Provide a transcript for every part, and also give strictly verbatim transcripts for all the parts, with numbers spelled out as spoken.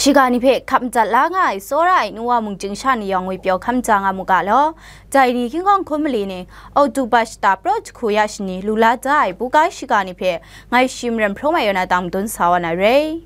Shiga ni hpe hkap madat la nga ai tsawra ai nu wa mung chyingsha ni yawng ngwi pyaw hkam ja nga mu ga law. Dai ni hkying hkawng hkun mali ni, Oktoba shata praw jahku ya shani lu la da ai buga shiga ni hpe ngai shi maren hprawng ai yaw na tang madun sa wa na re.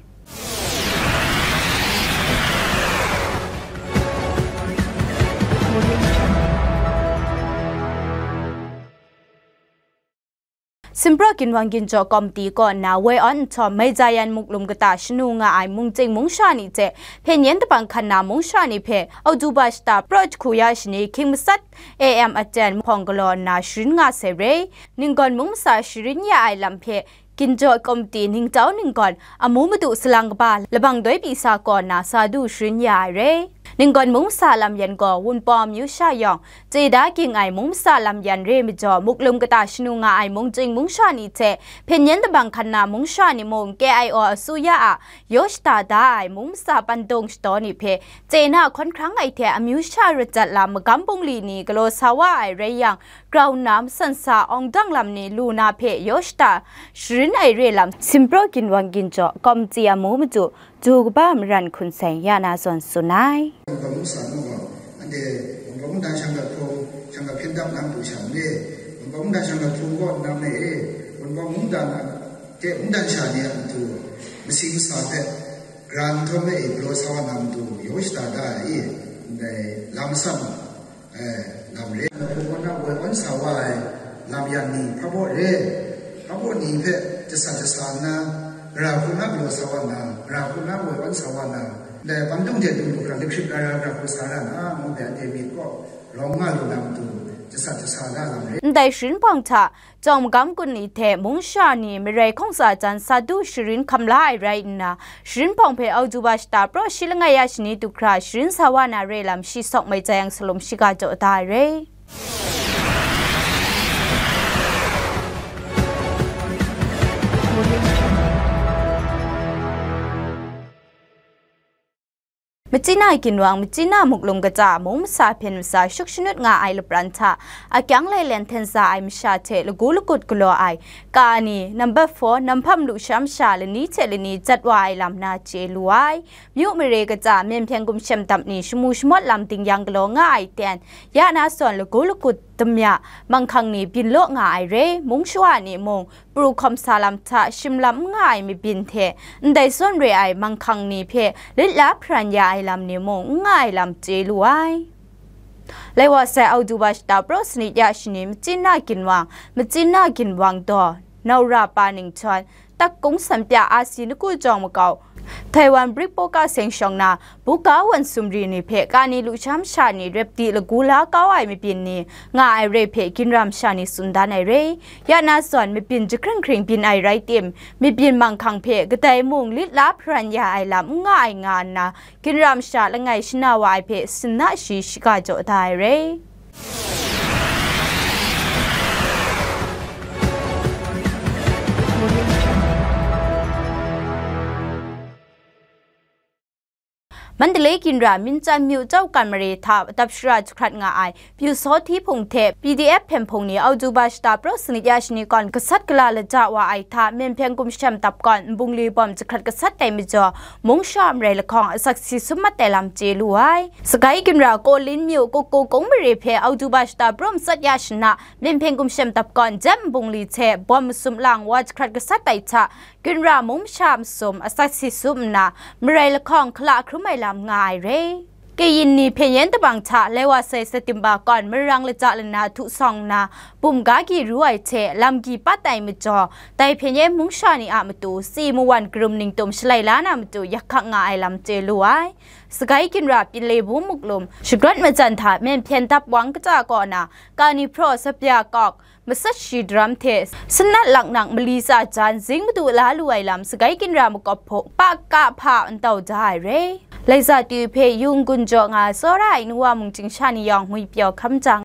Sinpraw ginwang ginjaw komiti kaw nna woi awn nhtawm, Maizayan muklum kata shanu nga ai mungchying mungsha ni hte hpyen yen dabang hkan na mungsha ni hpe Oktoba shata praw jahku ya shani hkying matsat A M aten hpawng galaw nna sharin nga sai re. Ninggawn mung masa sharin ya ai lam hpe ginjaw komiti ningtau ninggawn amu madu salang kaba labang doi pyi sa kaw nna sa du sharin ya ai re. Ninggawn mung masa lam yan gaw Wunpawng amyu sha yawng, chye da ging ai mung masa lam yan re majaw, muklum kata shanu nga ai mungchying mungsha ni hte hpyen yen dabang hkan na mungsha ni mung K I O asuya a yaw shada da ai mung masa pandung shadaw ni hpe chye na hkawn hkrang ai hte amyu sha rat jat lam magam bungli ni galaw sa wa ai rai yang, grau nna masan sa awng dang lam ni lu na hpe yaw shada sharin ai re lam, Sinpraw ginwang ginjaw komiti amu madu, du kaba maran hkun seng ya na zawn tsun ai. Wunpawng mung masa nu gaw, anhte Wunpawng mungdan shanglawt hkrung, shanglawt hpyen dap nang pru sha n re, Wunpawng mungdan shanglawt hkrung kaw nang e, Wunpawng mungdan a hte mungdan sha ni a matu, masi masa hpe, gara nhtawm e galaw sa wa na matu, yaw shada da ai, ndai lam masam, eh, lam re. Hpung kaw na woi awn sa wa ai lam yan ni hpa baw re, hpa baw ni hpe jasa jasa nna, gara hku na galaw sa wa na, gara hku na woi awn sa wa na, ndai pandung hte du lu hkra lahkrit gara gara hku sa ra na, ngu hpe anhte myit kaw rawng nga lu na matu, jasa jasa na lam re. Ndai sharin hpawng hta, Jawng magam gun ni hte mungsha ni marai hkawng tsa jan sa du sharin hkam la ai rai nna, sharin hpawng hpe Oktoba shata praw shi langai ya shani du hkra sharin sa wa na re lam shi sawk mai jai yang salum shiga jaw da ai re. Machyi na ginwang, Machyi na muklum kata mung masa hpyen masa shuk shanut nga ai lapran hta, akyang lailen hten sa ai masha hte lagu lagut galaw ai, ka ni, nambat four, namhpam lusha masha lani hte lani jat wa ai lam na chye lu ai. Myu mare kata, myen hpyen gumshem dap ni shamu shamawt lam dingyang galaw nga ai ten, ya na zawn lagu lagut damya, manghkang ni byin law nga ai re, mung shawa ni mung, pru hkawm sa lam hta shim lam n nga ai mabyin hte, ndai zawn re ai manghkang ni hpe lit la hparan ya ai lam ni mung n nga ai lam chye lu ai. Lai wa sai Oktoba shata praw sanit ya shani Machyi na ginwang, Machyi na ginwang daw, Naura pa ningchawn, Tak Kung Sanpya A C Naku Jawng Makau, Taiwan Brik Poka Seng shawng na, Buga wan sumri ni hpe kani lusha masha ni rep di lagu la kau ai mabyin ni nga ai re hpe ginra masha ni tsun dan ai re. Ya na zawn mabyin jahkring hkring byin ai rai tim, mabyin manghkang hpe kadai mung lit la hparan ya ai lam n nga ai nga nna, ginra masha langai shana wa ai hpe sinna shi shiga jaw da ai re. Mandalay ginra Mincan myu Chau Kan mare hta dap shara jahkrat nga ai Pyu Saw Hti Hpung hte P D F hpyen hpung ni Oktoba shata praw sanit ya shani kawn gasat gala lata wa ai hta, myen hpyen gumshem dap kawn nbungli bawm jahkrat gasat ai majaw, mung sha marai lahkawng asak si sum mat ai lam chye lu ai. Sagai ginra Kawlin myu Kukku Kung mare hpe Oktoba shata praw matsat ya shana, myen hpyen gumshem dap kawn jem nbungli hte bawm masum lang wa jahkrat gasat ai hta, ginra mung masha masum asak si sum nna, marai lahkawng hkala hkrum ai lam nga ai re. Kayin ni hpyen yen dabang hta lai wa sai September kawn marang lata lana htu sawng nna, bum ga gi ru ai hte lam gi pat ai majaw, dai hpyen yen mung sha ni a matu si mawan karum ningtum shalai la na matu yak hkak nga ai lam chye lu ai. Sagai ginra Pyin Le Bu muklum, Shagrawt Majan hta myen hpyen dap wang kata kaw na, kani hpraw sapya kawk, masat shi daram hte sanat laknak mali tsa jan zing madu la lu ai lam sagai ginra makawp hpuk pa ka hpa ntau da ai re. Laisa tyu hpe yung gun jaw nga ai tsawra ai nu wa mung chyingsha ni yawng ngwi pyaw hkam jang.